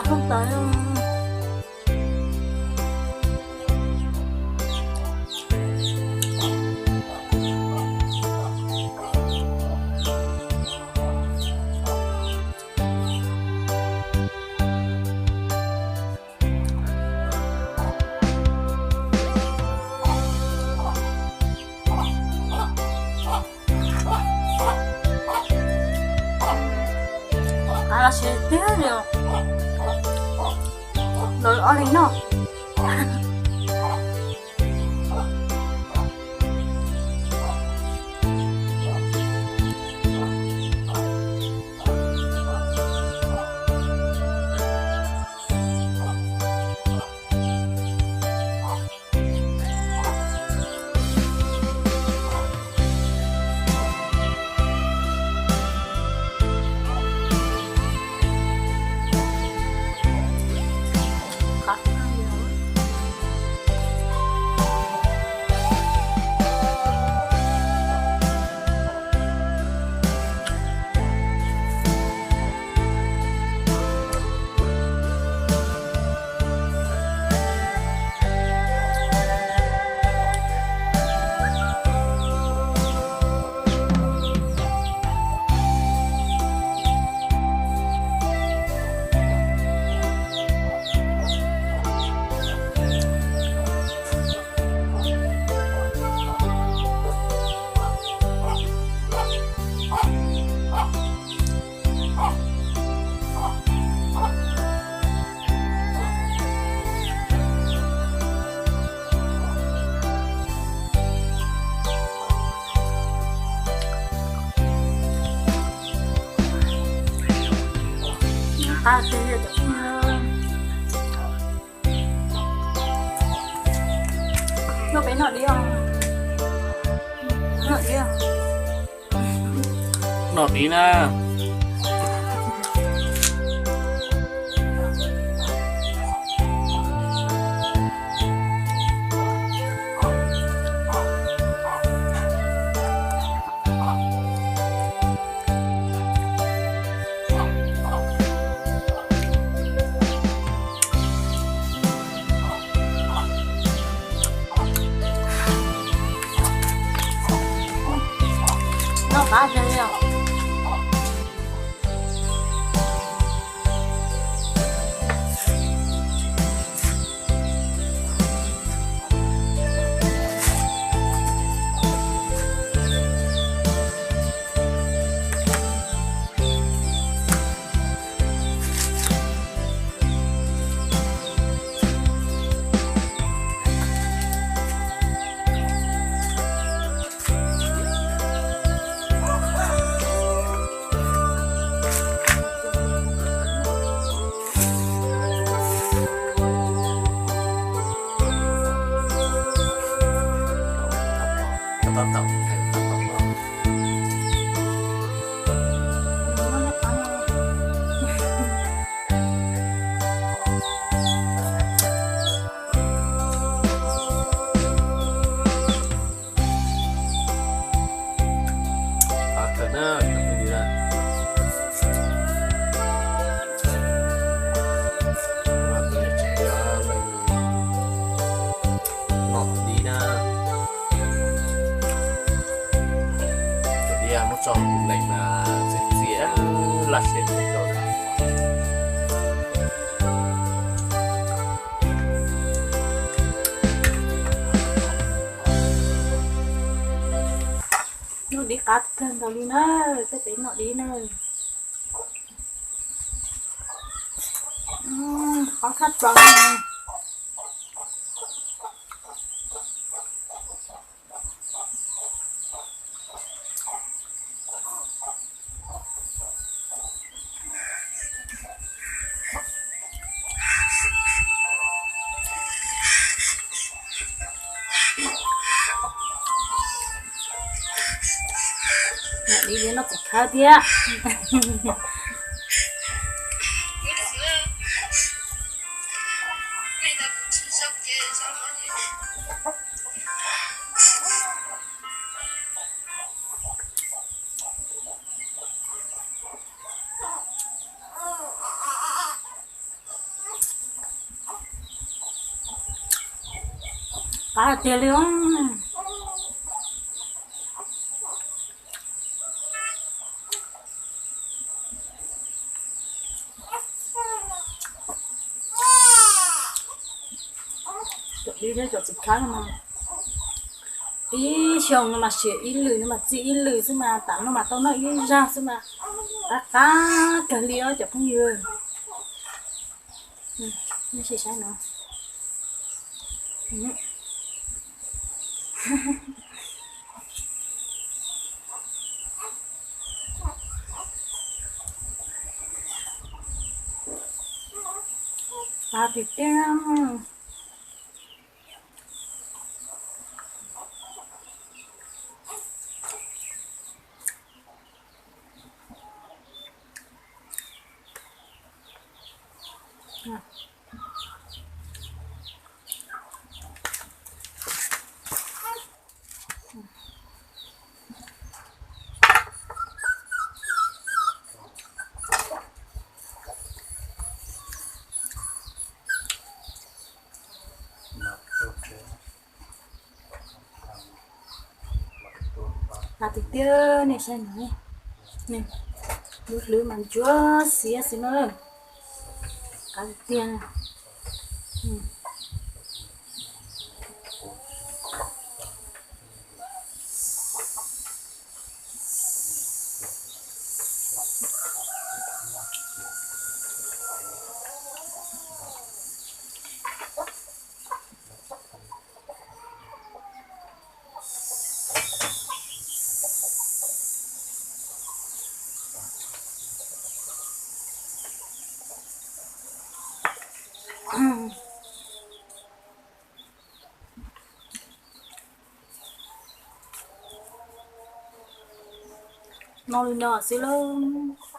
Koj tas. Qab los siav tiag li os. Lawv ob leeg noj. Qab tiag li os. Noj peb noj dib os. Noj dib. Noj dib na. Noj qab tiag li os. Noj dib na. Cov dib muab tso lees mas txias txias laj siab rau na. Noj dib qab kawg nkaus li na, tej peb noj dib na. Qab thaj plaws. Noj dib noj txiv khawb thiab. Qab tiag li os. Cov dib thiab cov txiv kab no mas ib xyoo no mas siav ib lwm no mas txi ib lwm xwb mas, tam no mas tau noj ib zag xwb mas qab qab kawg li os cov phooj ywg. Nej sim saib no. Qab tiag tiag. Qab tiag tiag, nej saib no, lub hlwb mas ntsuab xiab xwb na. Qab tiag. Noj li no xwb lauj.